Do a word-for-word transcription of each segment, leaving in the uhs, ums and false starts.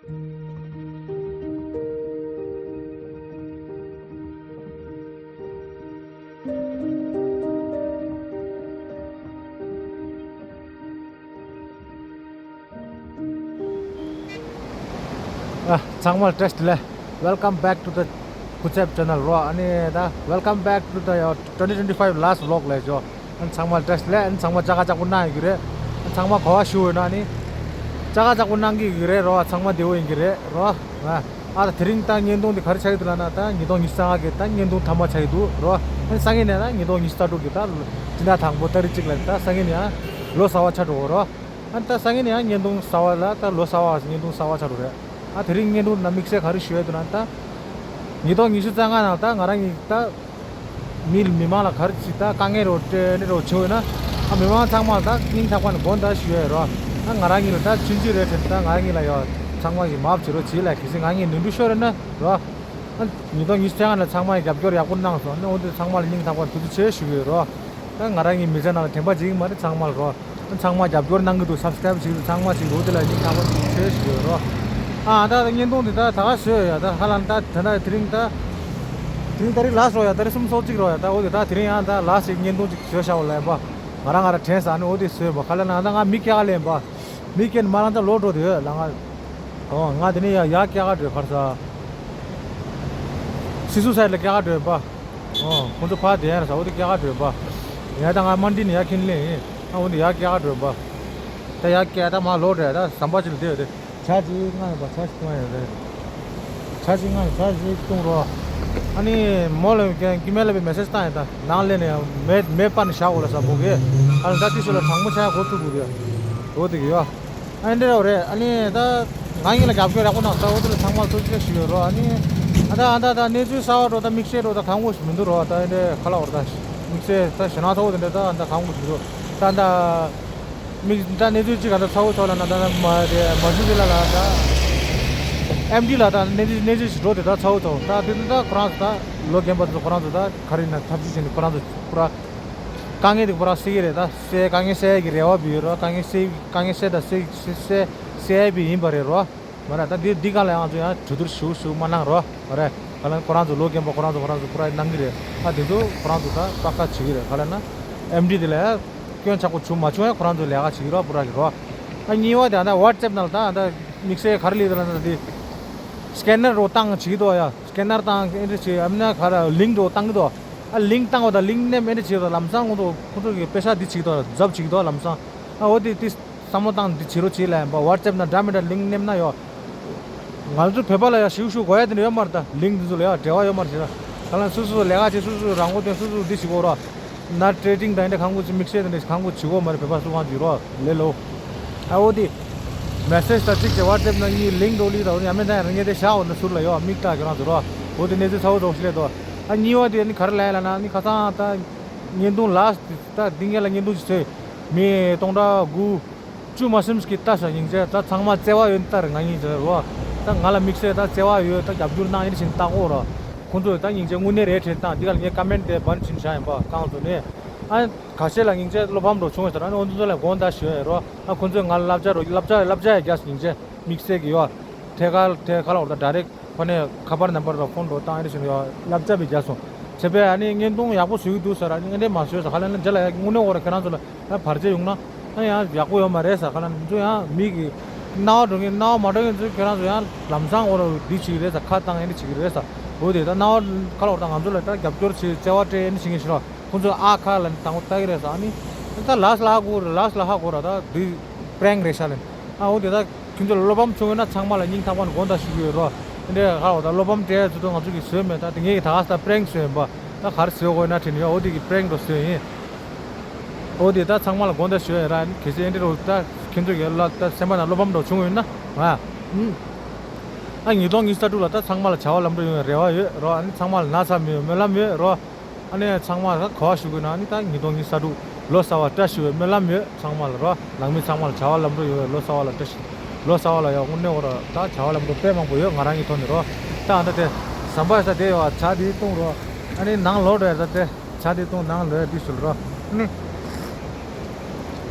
ཨ། ཚང་མ་བཀྲ་ཤིས་བདེ་ལེགས། Welcome back to the Kuchep channel རོ། ཨ་ནི་ད་Welcome back to the twenty twenty-five last vlog ལས་ཇོ། ཨ་ནི་ཚང་མ་བཀྲ་ཤིས་བདེ་ལེགས། ཨ་ནི་ཚང་མ་ཅག་ཅག་པོ་གནང་ཡོད་ཀྱི་རེད། ཨ་ནི་ཚང་མ་གོ་བ་ཞུ་འོས་ན་ཨ་ནི་ཅག་ཅག་པོ་གནང་གི་ཡོད་རེད་རོ། ཚང་མ་བདེ་བོ་ཡིན་གྱི་རེད་རོ། ཨ། ཨ་ད་དེ་རིང་ད་བརྙན་ཐུང་འདི་ག་རེ་ཆགས་ཀྱི་འདུག་ལབ་ན། ད་ཉིས་སྟོང་ཉི་ཤུ་རྩ་ལྔ་གི་ད་བརྙན་ཐུང་མཐའ་མ་ཆགས་ཀྱི་འདུག་རོ། ཨ་ནི་སང་ཉིན་ནས་ད་ཉིས་སྟོང་ཉི་ཤུ་རྩ་དྲུག་གི་ད་སྤྱི་ཟླ་དང་པོ་ཏ་རིག་གཅིག་ལ་ད་སང་ཉིན་ནས་ཡང་ལོ་གསར་བ་ཆགས་འགྲོ་གི་རོ། ཨ་ནི་ད་སང་ཉིན་ནས་ཡང་བརྙན་ཐུང་གསར་བ་ལ་ད་ལོ་གསར་བ་བརྙན་ཐུང་གསར་བ་ཆགས་འགྲོ་རེད། ཨ་དེ་རིང་བརྙན་ཐུང་ནང་དམིགས་བསལ་ག་རེ་ཞུ་ཡས་འདུག་ལབ་ན། ད་ཉིས་སྟོང་ཉི་ཤུ་རྩ་ལྔ་ནང་ད་ང་རང་གི་ད་མི་མི་མང་ལ་ག་རེ་ཅིག་ད་དཀའ་ངལ་རོ་སྤྲད་ནི་རོ་བྱུང་ཡོད་ན། ཨ་མི་མང་ཚང་མ་ལ་ད་སྙིང་ཐག་པ་ནས་དགོངས་དག་ཞུ་ཡས་རོ། ཨ་ང་རང་གཉིས་ལ་ད་ཆུང་ཆུང་རེད་དྲན། ད་ང་རང་གཉིས་ལ་ཡོད་ཚང་མ་གིས་མ་བྱེད་རོ་བྱེད་ལ། གལ་སྲིད་ང་གཉིས་ནོར་འཁྲུལ་ཤོར་རེད་ན་རོ། ཨ་ཉིས་སྟོང་ཉི་ཤུ་རྩ་ལྔ་ལ་ཚང་མ་གིས་རྒྱབ་སྐྱོར་ཡག་པོ་གནང་སོང་། ཨ་ནི་འོ་དེ་ཚང་མ་ལ་སྙིང་ཐག་པ་ནས་ཐུགས་རྗེ་ཆེ་ཞུ་གི་ཡོད་རོ། ད་ང་རང་གི་མི་ཚེ་ནང་ལ་དྲན་པ་གཅིག་མ་རེད་ཚང་མ་ལ་རོ། ཚང་མ་རྒྱབ་སྐྱོར་གནང་གི་འདུག་སབ་སི་ཀ་རེབ་བྱེད་ཀྱི་འདུག་ཚང་མ་བྱེད་ཀྱི་འདུག་དེ་ལ་སྙིང་ཐག་པ་ནས་ཆེ་ཞུ་གི་ཡོད་རོ། ཨ་ད་ད་བརྙན་ཐུང་འདི་ད་ད་ག་བཟོས་ཡོད་ཡ། ད་ཧ་ལམ་ད་ད་ད་དེ་རིང་ད་དེ་རིང་ད་རིང་ལ་སོ་ཡ། ད་རིང་སུམ་སོ་གཅིག་རོ་ཡ། ད་འོ་དེ་ད་དེ་རིང་ཡང་ད་ལ་སི་བརྙན་ཐུང་ཅིག་བཟོས་བཞག་འོ་ལ་ཡིན་པ། ང་རང་ང་རང་དྲན་ས་ནི་འོ་དེ་བཟོས་ཡིན་པ། ཧ་ལམ་ན་ད་ང་མི་སྐྱེ་ག་ལ་ཡིན་པ། མི་སྐྱེ་ནི་མ་རང་ད་ལོ་འགྲོ་དུས་ལ་ང་། ཨོ་ང་དེ་ནས་ཡ་ཡ་སྐྱེ་ག་འགྲོ་གར་ས། སི་སུ་སའེ་ཌི་ལ་སྐྱེ་ག་འགྲོ་ཡིན་པ། ཨོ་ཁོང་ཚོ་ཕ་དེ་ཡང་ས་འོ་དེ་སྐྱེ་ག་འགྲོ་ཡིན་པ། ཡ་ད་ང་མན་ཌི་ནས་ཡ་ཁྱིམ་ལེན་ཡིན། ཨ་འོ་དེ་ཡ་སྐྱེ་ག་འགྲོ་ཡིན་པ། ད་ཡ་སྐྱེ་ད་མ་ལོ་འགྲོ་ཡ། ད་ཟམ་པ་ཅིག་ལ་བསྡད་ཡོད་དེ། ཇ་ཅིག་མངགས་ཡོད་པ། ཇ་ཅིག་བཏུང་ཡ་ཡོད་རེད། ཇ་ཅིག་མངགས་ནས་ཇ་ཅིག་བཏུང་རོགས། ཨ་ནི་མོ་ལ་ཀྱི་མེ་ལ་བའི་མེ་སེ་ཇི་བཏང་ཡ། ད་ནང་ལས་ནས་མེ་མེ་སྤར་ནས་བཞག་འོ་ལ་ས་བུ་གི། ཨ་ནི་ད་ཏི་སུ་ལ་གྲང་མོ་ཆགས་ཡ་གོ་ཐུབ་དགོས་རེད། འོ་དེ་གི་ཡོ། ཨ་ནི་འདྲ་རེད། ཨ་ནི་ད་ང་གཉིས་ལ་རྒྱབ་སྐྱོར་ཡག་པོ་གནང་ས། འོ་དེ་ལ་ཚང་མ་ཐུགས་རྗེ་ཆེ་ཞུ་ཡོད་རོགས། ཨ་ནི་ཨ་ད་ཨ་ད་ད་གནས་ཚུལ་གསར་བ་འགྲོ་ད་དམིགས་བསལ་འགྲོ་ད་གང་དགོས་ཞིག་མི་འདུག་རོགས། ད་ཨ་འདྲ་ག་ལ་བར་ད་དམིགས་བསལ་ད་ཞེ་ན་ཐོག་དེ་འདྲ་ད་ཨ་ད་གང་དགོས་ཞིག་མི་འདུག་ད་ཨ་ད། མི་ད་གནས་ཚུལ་གཅིག་ག་ད་ཚ་བོ་ཚོ་ལ་ན་ད་མ་རེད། མ་ཤུ་དེ་ལ་ལ་ད་ཨེམ་ཌི་ལ་ད་གནས་ཚུལ་གནས་ཚུལ་ཞིག་འགྲོ་དེ་ད་ཚ་བོ་ཚོ་ད་དེ་ད་ཁོ་རང་ཚོ་ད་ལོ་རྒན་པ་ཚོ་ཁོ་རང་ཚོ་ད་ག་རེ་ན་ཐབས་ཤེས་བྱས་ནས་ཁོ་རང་ཚོ་ཁོ་ར་དཀའ་ངལ་དེ་ཁོ་རང་སེལ་གི་རེད། ད་སེལ་དཀའ་ངལ་སེལ་ཡ་གི་རེ་བ་བི་ཡོད་རོ། དཀའ་ངལ་སེལ་དཀའ་ངལ་སེལ་ད་སེལ་སེལ་སེལ་ཡ་བི་ཡིན་པ་རེད་རོ། མ་རེད། ད་འདི་འདི་ག་ལ་ཡང་ཚོ་ཡང་གྲོས་བསྡུར་ཞུ་ཞུ་མ་གནང་རོགས། མ་རེད། ག་ལ་ཁོ་རང་ཚོ་ལོ་རྒན་པ་ཁོ་རང་ཚོ་ཁོ་རང་ཚོ་པུ་ར་གནང་གི་རེད། ཨ་དེ་ཚོ་ཁོ་རང་ཚོ་ད་པ་ཁ་བྱེད་ཀྱི་རེད། ག་ལ་ན་ཨེམ་ཌི་དེ་ལ་ཡང་སྐྱོན་ཆག་པོ་བྱུང་མ་བྱུང་ཡང་ཁོ་རང་ཚོ་ལས་ཀ་བྱེད་ཀྱི་རོགས། པུ་ར་གི་རོགས། ཨ་གཉིས་པ་དེ་ཨ་ད་ཝ་ཊི་སེབ་ནང་ལ་ད་ཨ་ད་དམིགས་བསལ་ག་རེ་ལས་ད་ལ་ད་དེ་སི་ཀེ་ནར་རོ་བཏང་བྱེད་ཀྱི་འདུག་ཡ། སི་ཀེ་ནར་བཏང་ཨེ་འདྲ་བྱེད། ཨ་མིན་ན་ག་ར་ལིང་རོ་བཏང་གི་འདུག་ཨ་ལིང་བཏང་བ་དང་ལིང་མནན་ཨེ་འདྲ་བྱེད་ཀྱི་འདུག་ལམ་སང་ཁོང་ཚོ་ཁོང་ཚོ་གི་པེ་ས་འདི་བྱེད་ཀྱི་འདུག་རྫབ་བྱེད་ཀྱི་འདུག་ལམ་སང་། ཨ་འོ་དེ་དེ། བསམ་བློ་བཏང་འདི་བྱེད་རོགས་བྱེད་ལབ་ཡིན་པ། ཝ་ཊི་སེབ་ནང་འདྲ་མི་འདྲ་ལིང་མནན་ན་ཡོད། ང་ཚོ་བོད་པ་ལ་ཡང་ཞིབ་ཞུ་དགོས་ཡ་དེ་འདྲ་ཡོད་མ་རེད། ད་ལིང་འདི་ཚོ་ལ་ཡང་འབྲེལ་བ་ཡོད་མ་རེད་ཟེར། ད་ལན་སོ་སོ་ལས་ཀ་བྱེད། སོ་སོ་རང་མགོ་ཐོན། སོ་སོ་འདི་བྱེད་དགོས་ར། ན་ཊེ་རེ་ཌིང་དང་འདི་འདྲ་གང་དགོས་ཅིག་དམིགས་བསལ་དེ་འདྲ་གང་དགོས་བྱེད་དགོས་མ་རེད། བོད་པ་སུ་གང་ཅིག་རོ་ལེ་ལོ། ཨ་འོ་དེ། མེ་སེ་ཇི་ད་གཅིག་བྱས། ཝ་ཊི་སེབ་ནང་གཉིས། ལིང་འགྲོ་ལི་ད་འོ་ཡ་མེད་ད་ཡ་ར་ངས་དེ་བཞག་འོ་ན་ཟུར་ལ་ཡོད། མིག་ལྟ་ཁྱོད་རང་ཚོ་རོ། འོ་དེ་གནས་ཚུལ་ཚ་བོ་ཚོ་ཞིག་ལས་དོ། ཨ་གཉིས་པ་དེ་ནི་ག་རེ་ལབ་ཡ་ལབ་ན་ནི་ཁ་སང་ད་བརྙན་ཐུང་ལ་སི་ཊི་ད་འདི་ངས་ལ་བརྙན་ཐུང་ཅིག་བཟོས། མི་སྟོང་ཕྲག་དགུ། བཅུ་མ་ཟིན་གྱི་ལྟ་ས་སྙིང་རྗེ། ད་ཚང་མ་བརྩེ་བ་ཡོད་ལྟར་ང་སྙིང་རྗེ་རོ། ད་ང་ལ་དམིགས་བསལ་ད་བརྩེ་བ་ཡོད། ད་རྒྱབ་སྐྱོར་གནང་ཡིན་ཕྱིན་ལྟ་གོ་རོ། ཁོང་ཚོས་ད་སྙིང་རྗེ་དངོས་གནས་རེད་དྲན་བཏང་། འདི་ག་ལ་ངས་ཀ་མེན་ཊི་དེ་བན་ཕྱིན་བཞག་ཡིན་པ་རྐང་ཚོ་ནས། ཨ་ཁ་ཤས་ལ་སྙིང་རྗེ་བློ་ཕམ་འགྲོ་བྱུང་བས་ཟེར། ཨ་ནི་འོ་འདི་ཚོ་ལ་དགོངས་དག་ཞུ་ཡ་རོ། ཨ་ཁོང་ཚོས་ང་ལ་བསླབ་བྱ་རོ། བསླབ་བྱ་བསླབ་བྱ་ཡ་རྒྱག་སྙིང་རྗེ་དམིགས་བསལ་གྱི་ཡོད། ཐད་ཀར་ཐད་ཁ་ལ་འོར་ད་ཌའི་རེག་ཁོ་ནས་ཁ་པར་ནམ་བར་དང་ཕོན་འགྲོ་བཏང་ཨེ་རེ་བཞིན་ཡོད། བསླབ་བྱ་བས་རྒྱག་སོང་། བྱས་པས་ཨ་ནི་བརྙན་ཐུང་ཡག་པོ་བཟོ་གི་འདུག་ཟེར། ཨ་ནི་ཨེ་འདྲས་མ་བཟོས་ཟེར། ཁ་ལན་ན་རྗེས་ལ་ཡ་དངོས་གནས་འོ་ར་ཁྱེད་རང་ཚོ་ལ་ཡ་བར་ཆད་ཡོང་ན་ཨ་ཡང་ཡག་པོ་ཡོད་མ་རེད་ཟེར། ཁ་ལན་ན་ཚོ་ཡང་མི་གི་སྣང་བ་འགྲོ་མཁན་སྣང་བ་མ་འགྲོ་མཁན་ཚོ་ཁྱེད་རང་ཚོ་ཡང་ལམ་སང་འོ་ར་འདི་བྱེད་ཀྱི་རེད་ཟེར། ཁ་བཏང་ཨེ་འདྲས་བྱེད་ཀྱི་རེད་ཟེར། འོ་དེ་ད་སྣང་བ་ཁ་ལ་འོ་ད་ང་ཚོ་ལ་ད་རྒྱབ་སྐྱོར་བྱེད། བརྩེ་བ་སྤྲད་ཨེ་འདྲས་བྱེད་མཁན་ཞིག་རོ། ཁོང་ཚོས་ཨ་ཁ་ལ་དང་པོ་ལྟ་གི་རེད་ཟེར། ཨ་ནི་ད་ལས་སླ་གོ་རེད། ལས་སླ་ཧ་གོ་ར། ད་འདི་པྲེང་རེད་ཤག་ལན། ཨ་འོ་དེ་ད་ཁྱོད་ཚོ་ལ་བློ་ཕམ་བྱུང་ཡོད་ན་ཚང་མ་ལ་སྙིང་ཐག་པ་ནས་དགོངས་དག་ཞུ་གི་ཡོད་རོ། འདི་འདྲའི་ཧ་འོ་ད་བློ་ཕམ་སྤྲད་ཚུལ་དུ་ང་ཚོ་གིས་བཟོས་མེད། ད་དེ་ངས་ད་ག་ས་ད་པྲེང་བཟོས་ཡིན་པ། ད་ག་རེ་བཟོས་དགོས་ན་དྲན་ཡོད། འོ་དེ་གི་པྲེང་འགྲོ་བཟོས་ཡིན། འོ་དེ་ད་ཚང་མ་ལ་དགོངས་དག་ཞུ་ཡ་ར། གལ་སྲིད་ཨེ་འདྲ་རོ་ད་ཁྱོད་ཚོ་གི་ལ་ད་སེམས་པ་ནང་བློ་ཕམ་འགྲོ་བྱུང་ཡོད་ན་ང་ཨ་ཉིས་སྟོང་ཉི་ཤུ་རྩ་དྲུག་ལ་ད་ཚང་མ་ལ་བྱ་བ་ལམ་འགྲོ་ཡོང་བའི་རེ་བ་ཡོད་རོ། ཨ་ནི་ཚང་མ་ལ་ན་ཚ་མེད་པའི་སྨོན་ལམ་ཡོད་རོ། ཨ་ནི་ཚང་མ་ལ་གོ་བ་ཞུ་དགོས་ན་ཨ་ནི་ད་ཉིས་སྟོང་ཉི་ཤུ་རྩ་དྲུག་ལོ་གསར་བ་བཀྲ་ཤིས་པའི་སྨོན་ལམ་ཡོད་ཚང་མ་ལ་རོ། ནང་མི་ཚང་མ་ལ་བྱ་བ་ལམ་འགྲོ་ཡོང་བའི་ལོ་གསར་བ་ལ་བཀྲ་ཤིས། ལོ་གསར་བ་ལ་ཡང་དངོས་གནས་འོ་ར་ད་བྱ་བ་ལམ་འགྲོ་དཔེ་མང་པོ་ཡོད་ང་རང་གི་ཐོག་ནས་རོ། ད་ཨ་ད་དེ་ཟམ་པ་ས་དེ་ཡོད་ཇ་དེ་བཏུང་རོ། ཨ་ནི་ནང་ལོག་འགྲོ་ཡ་ད་དེ་ཇ་དེ་བཏུང་ནང་ལོག་ཡ་དེ་ཞུ་ལ་རོ། ཨ་ནི་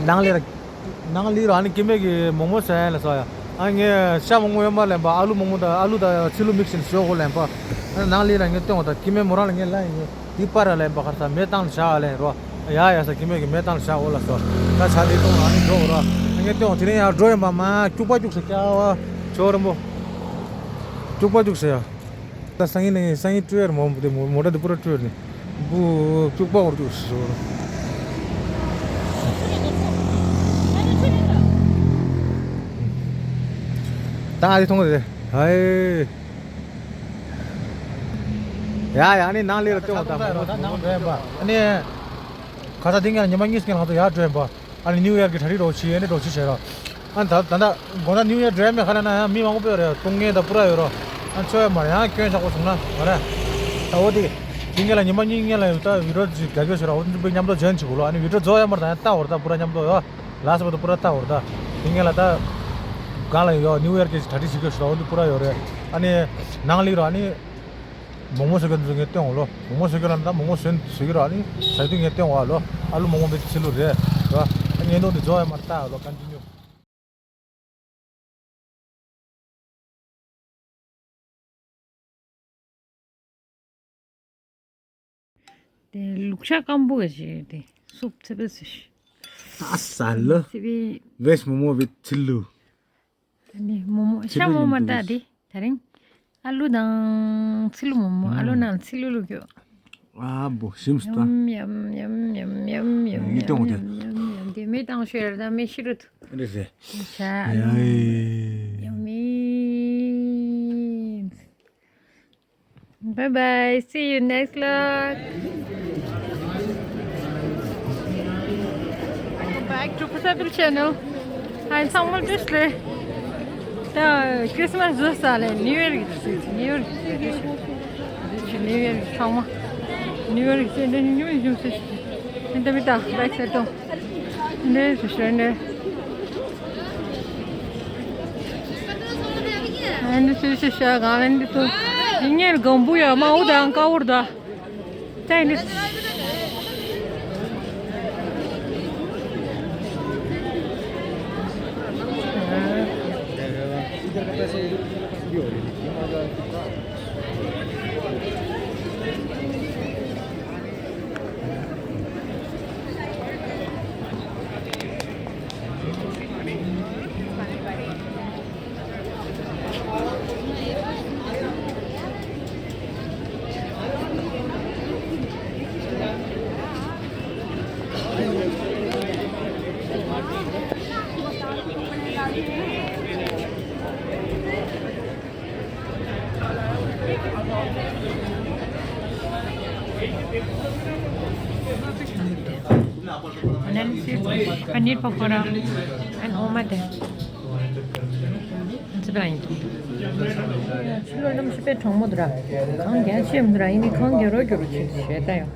ནང་ལས་ར། ནང་ལི་རོ། ཨ་ནི་ཀི་མེ་གི་མོག་མོག་ཟ་ཡ་ལ་སོགས་ཡ། ཨ་ངས་ཤ་མང་པོ་ཡོད་མ་ལེན་པ། ཨ་ལུ་མང་པོ་དང་ཨ་ལུ་དང་ཚིལ་ལུ་མིག་སིན་ཞོག་གོ་ལེན་པ། ཨ་ནང་ལི་ལ་ངས་སྟོན་བ་དང་ཀི་མེ་མོ་རང་ལ་ངས་ལ་ཡིན། དེ་པར་ལེན་པ་ཁར་ས་མེ་བཏང་ལ་བཞག་ལེན་རོ། ཡ་ཡ་ས་ཀི་མེ་གི་མེ་བཏང་ལ་བཞག་འོ་ལ་སོ། ད་ཆ་དེ་གཏོང་ཨ་ནི་འགྲོ་རོ། ངས་སྟོན་བ་དེ་རིང་ཡར་འགྲོ་ཡིན་པ་མ་སྐྱུག་པ་སྐྱུག་ས་སྐྱ་བ་ཆོ་རིན་པོ། སྐྱུག་པ་སྐྱུག་ས་ཡ། ད་སང་ཉིན་ནས་སང་ཉིན་སྤྲོད་ཡར་མོ་དེ་མོ་མོ་ཊ་དེ་པུ་ར་སྤྲོད་ནས་བུ་སྐྱུག་པ་འོར་སྐྱུག་ས་རོ། ད་ཨ་དེ་མཐོང་གི་རེད། ཧའི། ཡ་ཡ་ནི་ནང་ལས་ལ་སྟོན་བ་ད་མོ་མོ་ད་ནང་འགྲོ་ཡིན་པ། ཨ་ནི། ཁ་ས་དེ་ངས་ཉི་མ་གཉིས་ཀྱི་ལྷག་ཏུ་ཡར་འགྲོ་ཡིན་པ། ཨ་ནི་ནིའུ་ཡོག་གི་གྲ་སྒྲིག་རོགས་བྱེད་ཨ་ནི་རོགས་བྱེད་བྱེད་རོགས། ཨ་ནི་ད་ད་ད་དགོང་དག་ནིའུ་ཡོག་འགྲོ་ཡ་མེད་ཁ་ལ་ན་ཡང་མི་མང་པོ་དཔེ་རེད། སྟོང་ངེས་དང་པུ་ར་ཡོད་རོགས། ཨ་ནི་ཚོ་ཡ་མར་ཡང་སྐྱོན་ཆག་པོ་བྱུང་ན་མ་རེད། ད་འོ་དེ། དེ་ངས་ལ་ཉི་མ་གཉིས་ངས་ལ་ཡོད་ད་བི་ཌིའོ་ཅིག་རྒྱ་སྐྱོ་བྱེད་རོགས། འོ་དེ་ཚོ་མཉམ་དུ་ཇོ་ཡིན་བྱེད་དགོས་ལོ། ཨ་ནི་བི་ཌིའོ་རྫོགས་ཡ་མར་ད་ཡང་ལྟ་འོར་ད་པུ་ར་མཉམ་དུ་ཡོད། ལ་སོ་པ་དང་པུ་ར་ལྟ་འོར་ད། དེ་ངས་ལ་ད། གང་ལ་ཡོད་ནིའུ་ཡོག་གི་གྲ་སྒྲིག་བྱེད་དགོས་ཤོག་འོ་དེ་པུ་ར་ཡོད་རེད། ཨ་ནི། ནང་ལི་རོགས་ཨ་ནི། མོག་མོག་བཟོ་མཁན་ཚོ་ངས་སྟོན་འོ་ལོ། མོག་མོག་བཟོ་མཁན་ལ་ད་མོག་མོག་བཟོ་བཟོ་གི་ར་ནི་ཟ་དུས་ངས་སྟོན་འོ་ལོ། ཨ་ལུ་མོག་མོག་མེད་ཚིལ་ལུ་རེད་ར། ངས་ནོ་འདི་རྫོགས་ཡ་མར་ལྟ་འོ་ལོ། ཀན་ཊི་ནིའུ། དེ་ལུག་ཤ་སྐམ་པོ་ག་ཞིག་དེ་སུབ་ཚེ་བེ་སི་ཤི། ཨ་ས་ལ། ཚེ་བེ། ཝེས་མོག་མོག་བི་ཚིལ་ལུ། ནི་མོག་མོག་ཤ་མོག་མ་ད་དེ་ད་རིང་ཨ་ལུ་དང་ཚིལ་ལུ་མོག་མོག་ཨ་ལུ་ནང་ཚིལ་ལུ་ལུ་གྱོ། ཨ་བོ་ཞིམ་སྟ། ཡམ་ཡམ་ཡམ་ཡམ་ཡམ་ཡམ་ཡམ་ཡམ་ཡམ་ཡམ། དེ་མེ་བཏང་ཤོད་ད་མེ་ཤི་རུ་ཐུ། རེད་རེད། ཤ་ཨ་ལུ་ཡམ་ཡམ། Bye bye. See you next vlog. Welcome back to Phusabil channel. Hi, ཚང་མ་བཀྲ་ཤིས་བདེ་ལེགས། ད་ཁྲིས་མས་བཟོས་ས་ལས་ནིའུ་ཡར་གྱི་ནིའུ་ཡར་གྱི་ནིའུ་ཡར་གྱི་ཚང་མ་ནིའུ་ཡར་གྱི་ཚེ་འདི་ཉུང་ཉུང་ཞིག་ཟེར་ཞིག་འདི་མི་ད་བེག་སེ་ཏོ་འདི་ཞིག་ཞོན་འདི། ཨ་ནི་སུ་ཞིག་ཤ་གང་ལ་འདི་ཚོ་ཡིན་ངེར་གང་བུ་ཡ་མ་འུ་དང་ཀ་འུར་ད། Chinese. Analysis, paneer pakora and oma de. ཕྱི་ལོ་གནམ་གཤིས་དཔེ་གྲང་མོ་འདུག་ར། གངས་རྒྱ་ཆེ་མི་འདུག་ར། ཡིན་ནའི་གངས་རྒྱ་རོ་རྒྱ་རོ་བྱེད་བྱེད་ད་ཡོང་།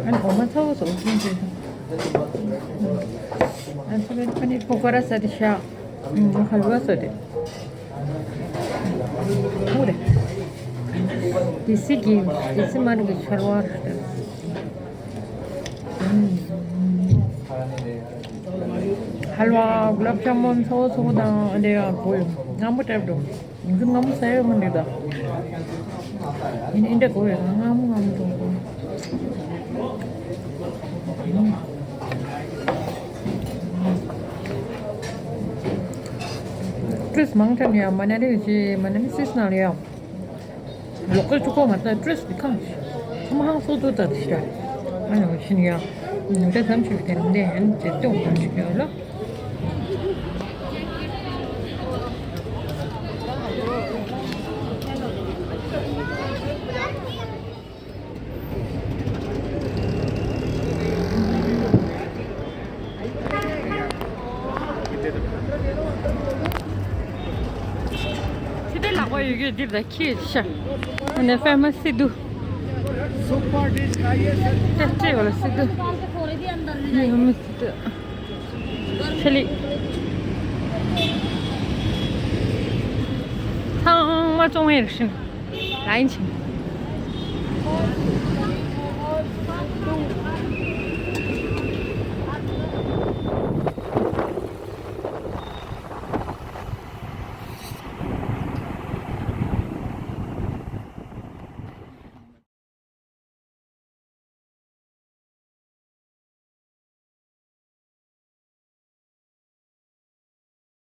ཨ་ནི་འོ་མ་ཚ་བོ་བཟོ་གི་ཡིན། ཨ་ནི་ཕ་ནི་ཕོ་ཀ་ར་ཟ་དེ་ཤ། ཧ་ལུ་བ་བཟོ་དེ། ཧུ་རེ། དེ་སི་གི་དེ་སི་མ་རུ་གི་ཆར་བ་རེད། ཧ་ལུ་བ་གུ་ལབ་ཇ་མུན་ཚོ་ཚོ་དང་འདྲ་བོ་ཡོད། ང་མོ་ཏྲབ་འགྲོ། ཡིན་ཙམ་ང་མོ་ཟ་ཡོད་མ་འདུག་ད། ཡིན་འདྲ་གོ་ཡོད་ང་མོ་ང་མོ་འགྲོ་གོ། ཀྲིས་མང་ཐལ་ཡ་མ་ན་རེ་ཞེ་མ་ན་མི་སིས་ན་ལ་ཡ། ལོ་ཀལ་ཆུ་ཁོག་མ་ལྟ་ཀྲིས་དི་ཁང་ཞིག་ཁ་མ་ཧང་སོ་ཏུ་ཙ་དི་ཤ། ཨ་ནི་ཤིན་ཡ། ནུ་ཏ་ཙམ་ཞིག་དེ་འདྲ་ཡན་ཇེ་ཏོང་ཙམ་ཞིག་ཡོད་ལ། ཁྱི་དེ་ལག་པ་ཡོད་རྒྱུ་འདིར་ད་ཁྱི་ཤ། ཨ་ནི་ཕེ་མ་སི་དུ། ཏེ་ཏེ་བ་ལ་སི་དུ། ཡོད་མི་སི་དུ། ཆ་ལི། ཚང་མ་བཙོང་ཡས་རེད་ཤིང་། ལ་ཡིན་ཆིང་།